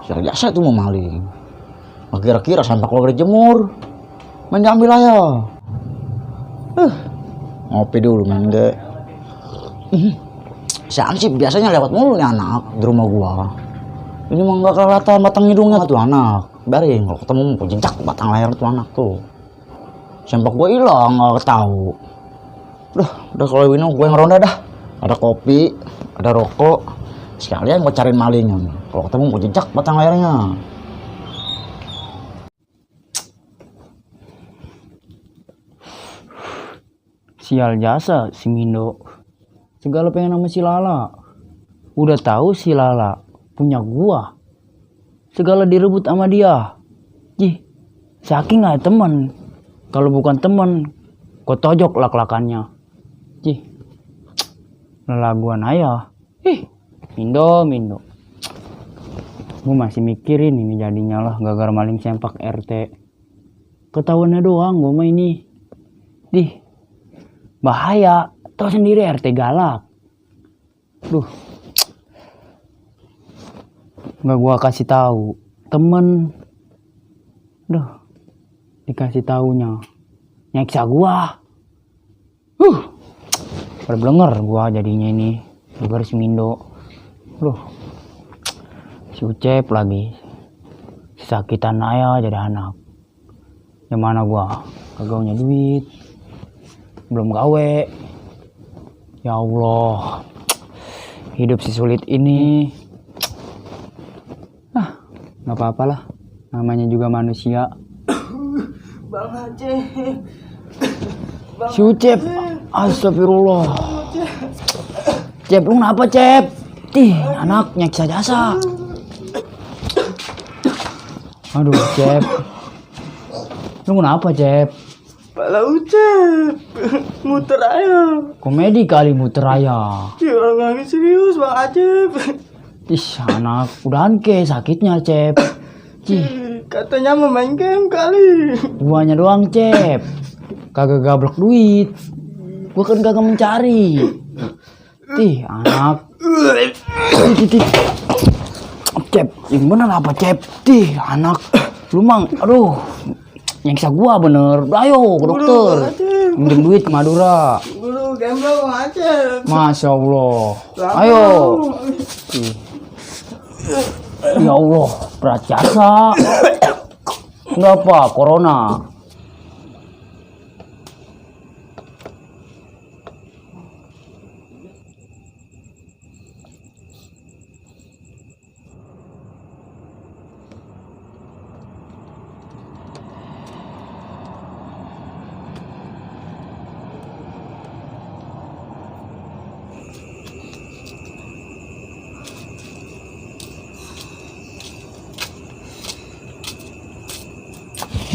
Sial biasa tuh mau maling. Nggak kira-kira sampai keluar dari jemur. Main diambil aja. Ngopi dulu main deh. Si Ansip biasanya lewat mulu nih anak di rumah gua. Ini mah nggak kelihatan batang hidungnya tuh anak. Biarin kalau ketemu mau jejak batang layar tuh anak tuh. Sempak gua hilang nggak tahu. Udah kalau ini gue yang ronda dah. Ada kopi, ada rokok. Sekalian gua cariin malingnya nih. Kalau ketemu mau jejak batang layarnya. Sial jasa si Mindo. Segala pengen sama si Lala. Udah tahu si Lala punya gua. Segala direbut sama dia. Jih, saking gak temen. Kalau bukan temen, kau tojok lak-lakannya. Jih, lelaguan ayah. Mindo. Gua masih mikirin ini jadinya lah gagal maling sempak RT. Ketahuannya doang gua mah ini. Bahaya, tau sendiri RT galak. Nggak gua kasih tahu, temen. Dikasih taunya nyeksa gua. Pada blenger gua jadinya ini. Gara si Mindo. Si Ucep lagi. Sakitan ayah jadi anak. Yang mana gua kagak punya duit. Belum gawe. Ya Allah, hidup si sulit ini. Nggak apa-apalah, namanya juga manusia. Bang Aceh. Si Ucep, astagfirullah. Cep, lu kenapa Cep? Anak nyeksa jasa. Aduh Cep, lu kenapa Cep? Pala Ucep. Muter aja. Komedi kali muter raya. Ya orang nggak serius Bang Acep. Anak udahan ke sakitnya Cep. Katanya mau main game kali. Guanya doang Cep. Kagak gablek duit. Gua kan kagak mencari. Anak. Cep, yang bener apa Cep? Anak. Lu mang, aduh. Nyeksa gua bener. Ayo ke dokter. Minjem duit ke Madura. Guru gembel Bang Acep. Masya Allah. Ayo. Ya Allah, berat jasa. Enggak apa, corona.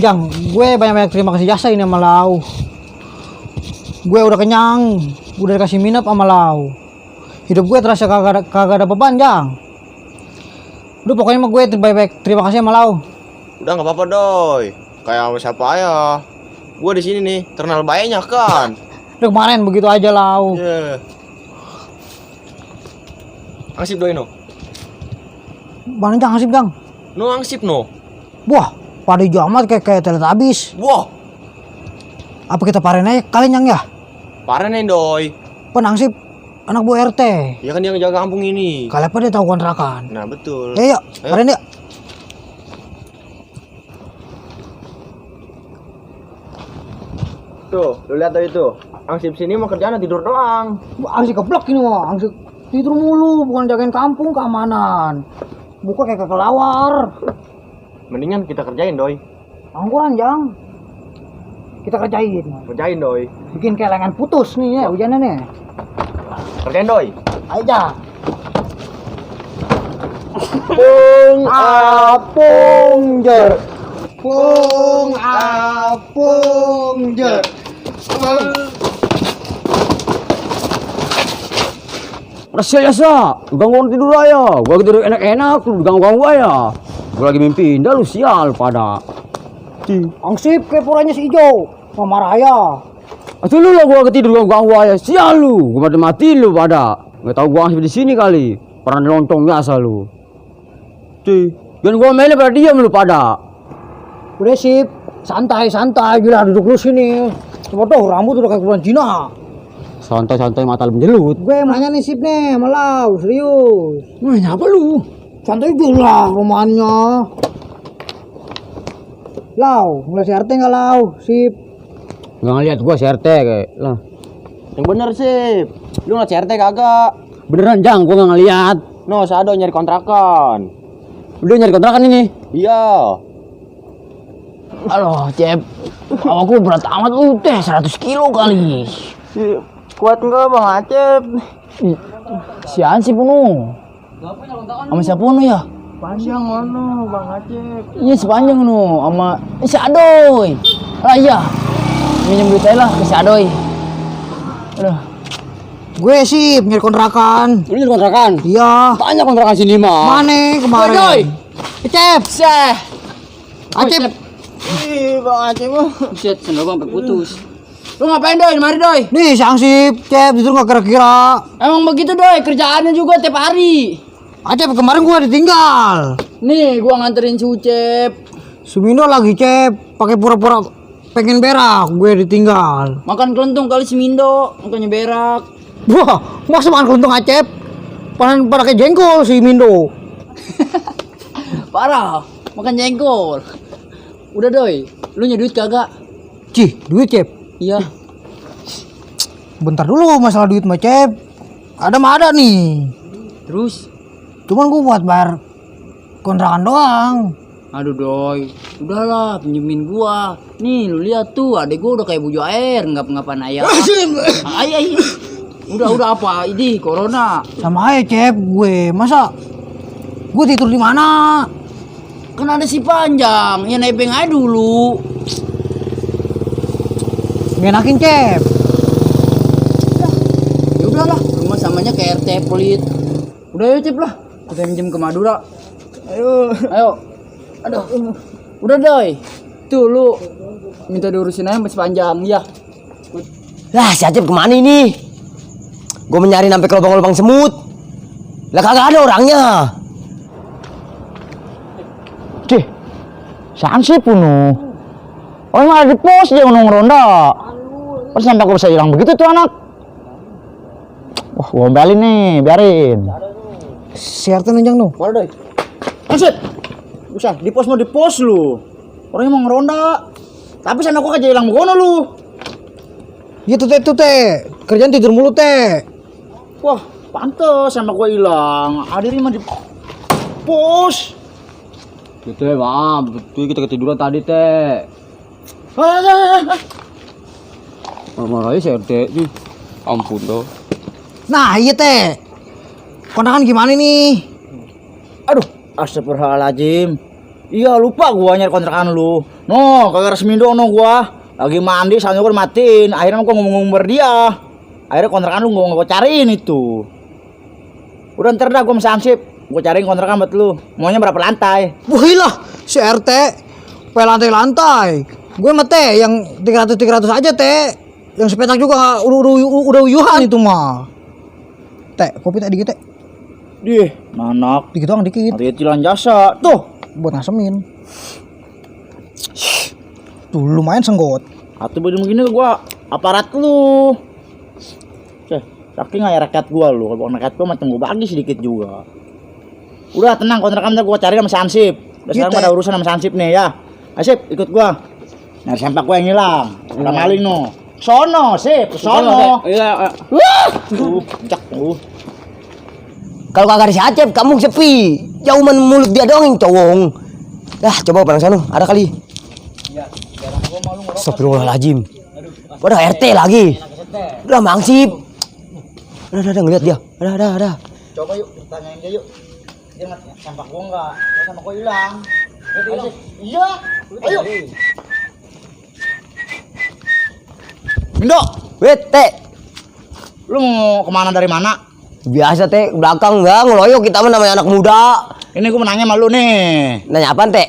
Jang, gue banyak-banyak terima kasih jasa ini sama lau. Gue udah kenyang, udah dikasih minap sama lau. Hidup gue terasa kagak ada beban, Jang. Udah pokoknya mah gue terbaik terima kasih sama lau. Udah nggak apa-apa Doy, kayak sama siapa aja. Gue di sini nih, terkenal baiknya kan. Udah kemarin begitu aja lau. Angsip Doy no. Mana Jang, asip Jang? No angsip no. Wah, pada jamat kayak Teletubbies. Wah, Apa kita paren aja kalian Jang ya? parah nih Doy. Penangsip anak bu RT. Ya kan dia ngejaga kampung ini. Kalian pada tahu kontrakan. Nah betul. Ayo, Ayo. paren yuk. Tuh, lu lihat tuh itu. Angsip sini mau kerjaan tidur doang. Angsip keblok ini mah, angsip tidur mulu, bukan jagain kampung keamanan. Buka kayak kelawar. Mendingan kita kerjain Doy. Angguran Jang. Kita kerjain. Kerjain Doy. Bikin kelengan putus nih ya hujannya nih. Kerjain Doy. Ayo Jang. Pung Apung jer. Pung apung jer. Rahasia jasa, gangguan tidur aja. Gua tidur enak-enak, lu ganggu-ganggu aja. Gua lagi mimpi indah, lu sial pada. Angsip kayak puranya si Ijo. Mama Raya. Atau lu lah gua ketidur ganggu aja, sial lu. Gua mati lu pada. Nggak tahu gua angsip di sini kali. Pernah lontong biasa lu. Dan gua mainnya pada diam lu pada. Udah sip, santai gila duduk lu sini. Coba tuh rambut udah kayak bulan Cina. Santai-santai mata lu menjelut. Gue nanya nih sip nih, malau serius. Nanya apa lu? Santai dulu lah romannya. Lau, ngeliat si RT nggak lau, sip. Nggak ngeliat gua si RT kayak lah. Yang bener sih. Lu ngeliat CRT kagak? Beneran Jang, gua nggak ngeliat. No, Sado nyari kontrakan. Udah nyari kontrakan ini. Iya. Aduh, Cep. Awak gua berat amat lu teh 100 kilo kali. Kuat enggak Bang Acep? Si Ansip nu. Sama siapa nu ya? Panjang ngono Bang Acep. Iya sepanjang nu sama si Adoy. Ah iya. Minjem duit aja lah ke si Adoy. Aduh. Gue sip nyari kontrakan. Lu nyari kontrakan? Iya. Tanya kontrakan sini mah. Mana kemarin? Adoy. Cep. Seh. Acep. Ih Bang Acep mah. Buset, sendal gua sampai putus. Lu ngapain Doy? Mari Doy. Nih sang sip, Cep itu nggak kira-kira. Emang begitu Doy, kerjaannya juga tiap hari. Acep kemarin gua ditinggal. Nih, gua nganterin si Ucep. Sumindo lagi Cep, pakai pura-pura pengen berak, gue ditinggal. Makan kelentung kali si Mindo, makanya berak. Wah, masa makan keluntung Acep? Pada kayak jengkol si Mindo. Parah, makan jengkol. Udah Doy, lu nyari duit kagak? Cih, duit Cep. Iya. Bentar dulu masalah duit mah Cep. Ada mah ada nih. Terus? Cuman gua buat bayar kontrakan doang. Aduh Doy, udahlah pinjemin gua. Nih lu lihat tuh, adek gua udah kayak bujo air, ngap-ngapan ayam. Ay. Udah apa? Ini corona. Sama aja Cep, gue masa gue tidur di mana? Kan ada si Panjang, ya nebeng aja dulu. Ngenakin Cep. Ya udahlah, rumah samanya kayak RT pelit. Udah yuk Cip lah, kita minjem ke Madura. Ayo. Aduh. Udah Doy. Tuh lu minta diurusin aja masih Panjang ya. Lah si Acep kemana ini? Gue mencari sampai ke lubang-lubang semut. Lah kagak ada orangnya. Cih, saan sih puno? Oh malah di pos dia ngeronda. Pas sampai aku bisa hilang begitu tuh anak. Wah, gua ombalin nih, biarin. Si RT nenjang tuh. Mana Doy? Maksud? Usah, di pos mau di pos lu. Orangnya mau ngeronda. Tapi sana gua aja hilang begono lu. Iya tuh teh. Kerjaan tidur mulu teh. Wah, pantes sama gua hilang. Ada mah di pos. Gitu ya, Mam. Betul kita ketiduran tadi, Teh. Marah-marah si RT sih. Ampun toh. Nah iya teh. Kontrakan gimana nih? Aduh, astagfirullahaladzim. Iya lupa gua nyari kontrakan lu. No, kagak resmi dong no gua. Lagi mandi soalnya gua matiin. Akhirnya gua ngomong-ngomong dia. Akhirnya kontrakan lu gua cariin itu. Udah ntar dah gua masih ansip. Gua cariin kontrakan buat lu. Maunya berapa lantai? Wih lah, si RT pe lantai-lantai. Gue mah teh yang 300 aja teh. Yang sepetak juga udah uyuhan itu mah. Teh, kopi teh dikit teh. Dih, nanak. Dikit doang dikit. Hari cilan jasa. Tuh, Buat ngasemin. Tuh lumayan senggot. atuh begini gua aparat lu. Saking ya rakyat gua lu. Kalau rakyat gua macam gua bagi sedikit juga. Udah tenang, kontrakan ntar gua cari sama Sansip. Sekarang ada urusan sama Sansip nih ya. Asip, ikut gua. Nyari sempak gua yang hilang. Ada maling no. Sono, Sip, sono. Iya. Cak tuh. Kalau kagak ada si Acep, kamu sepi. Jauh mulut dia doang yang cowong. Dah, coba barang sana, ada kali. Astagfirullahaladzim. Wadah RT lagi. Udah mangsip. Udah ngeliat dia. Ada. Coba yuk, tanyain dia yuk. Dia nggak sempak gua enggak? Sempak gua hilang. Iya. Ayo. Mindo, Wait, Teh. lu mau kemana dari mana? Biasa Teh, belakang enggak ngeloyok kita mah namanya anak muda. Ini gua mau nanya sama lu nih. Nanya apaan, Teh?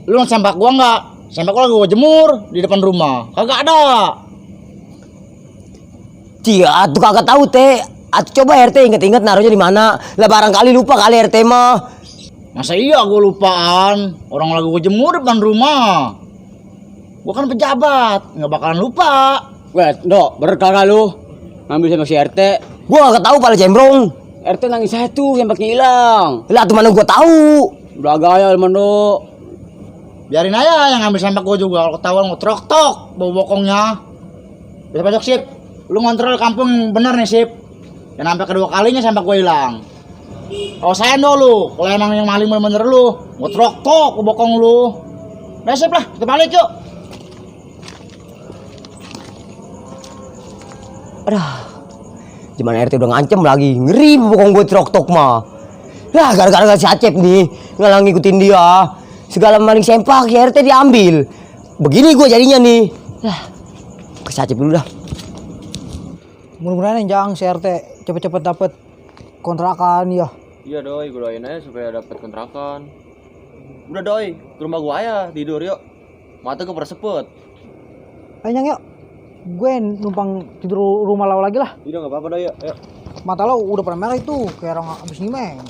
Lu sempak gua enggak? Sempak gua lagi gua jemur di depan rumah. Kagak ada. Cia, tuh kagak tahu Teh. Atuh coba RT inget-inget naruhnya di mana. Lah barangkali lupa kali RT mah. Masa iya gue lupaan? Orang lagi gue jemur depan rumah. Gue kan pejabat, nggak bakalan lupa. Wait, Dok, bener kagak lu? Ngambil sama si RT. Gua gak tahu pala cembrong. RT nangis saya tuh sampai hilang. Lah tuh mana gua tahu. Udah gaya teman Dok. Biarin aja yang ngambil sampah gue juga. Kalau ketahuan gue trok-tok bau bokongnya. Bisa besok sip. Lu ngontrol kampung yang bener nih sip. Dan sampai kedua kalinya sampah gue hilang. Kalau saya dulu, kalau emang yang maling bener-bener lu, gue trok-tok bau bokong lu. Udah sip lah, kita balik yuk. Aduh. Zaman RT udah ngancem lagi. Ngeri pokoknya gue trok-tok mah. Lah gara-gara si Acep nih ngalang ngikutin dia. Segala maling sempak si RT diambil. Begini gue jadinya nih. Lah. Ke si Acep dulu dah. Mudah-mudahan Jang si RT cepet-cepet dapet kontrakan ya. Iya doi, gue doain aja supaya dapat kontrakan. Udah doi, ke rumah gua aja tidur yuk. Mata gue persepet. Ayo Jang yuk. Gue numpang tidur rumah lo lagi lah. Iya nggak apa-apa doi, yuk. Mata lo udah pada merah itu kayak orang abis nyimeng.